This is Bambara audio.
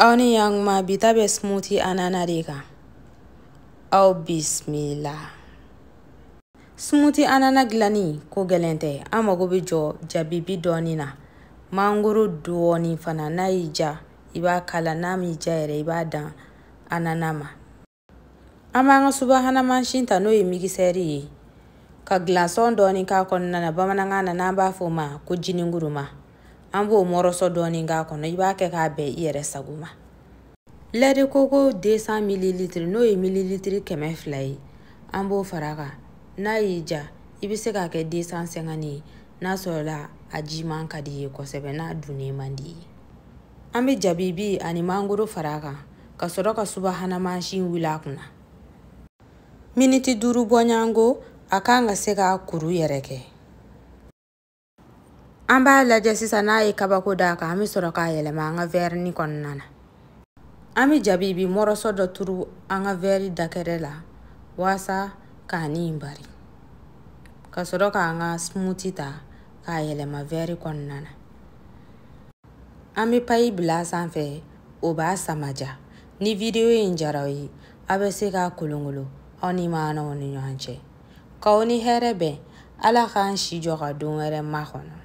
Aw ni ɲankuma, bi ta bɛ smoothie anana de kan. Aw bisimila. Smoothie anana dilanni ko gɛlɛn tɛ. An mago bɛ jɔ jabibi dɔɔni na, mangoro dɔɔni fana. N'a y'i ja, i b'a kala, n'a m'i ja yɛrɛ, i b'a dan anana ma. An b'an ka subahana mansin ta, n'o ye migisɛri ye, ka gilasɔn dɔɔni k'a kɔnɔna na. Bamanankan na, n'an b'a fɔ o ma ko jininguruma, an b'o mɔrɔsɔ dɔɔni k'a kɔnɔ. I b'a kɛ k'a bɛn i yɛrɛ sago ma. Lait de coco 200 millilitres, n'o ye millilitre 200 ye, an b'o fara a kan. N'a y'i ja, i bɛ se k'a kɛ 250 ye, n'a sɔrɔla a jiman ka di i ye kosɛbɛ, n'a dunnen man di i ye. An bɛ jabibi ani mangoro fara a kan, ka sɔrɔ ka subahana mansin wuli a kunna. Miniti 5 bɔɲɔgɔnko, a kan ka se k'a kuru yɛrɛ kɛ. An b'a lajɛ sisan, n'a ye kabako d'a kan, an bɛ sɔrɔ k'a yɛlɛma an ka wɛrini kɔnɔna na. An bɛ jabibi mɔrɔsɔ dɔ turu an ka wɛri dakɛrɛ la walasa k'a ni bari, ka sɔrɔ k'an ka smoothie ta k'a yɛlɛma wɛri kɔnɔna na. An bɛ payi bila a sanfɛ, o b'a samaja. Ni video in diyara aw ye, aw bɛ se k'a kolonkolon aw ni maanaw ni ɲɔgɔn cɛ. K'aw ni hɛrɛ bɛn. Ala k'an si jɔ ka don wɛrɛ makɔnɔ.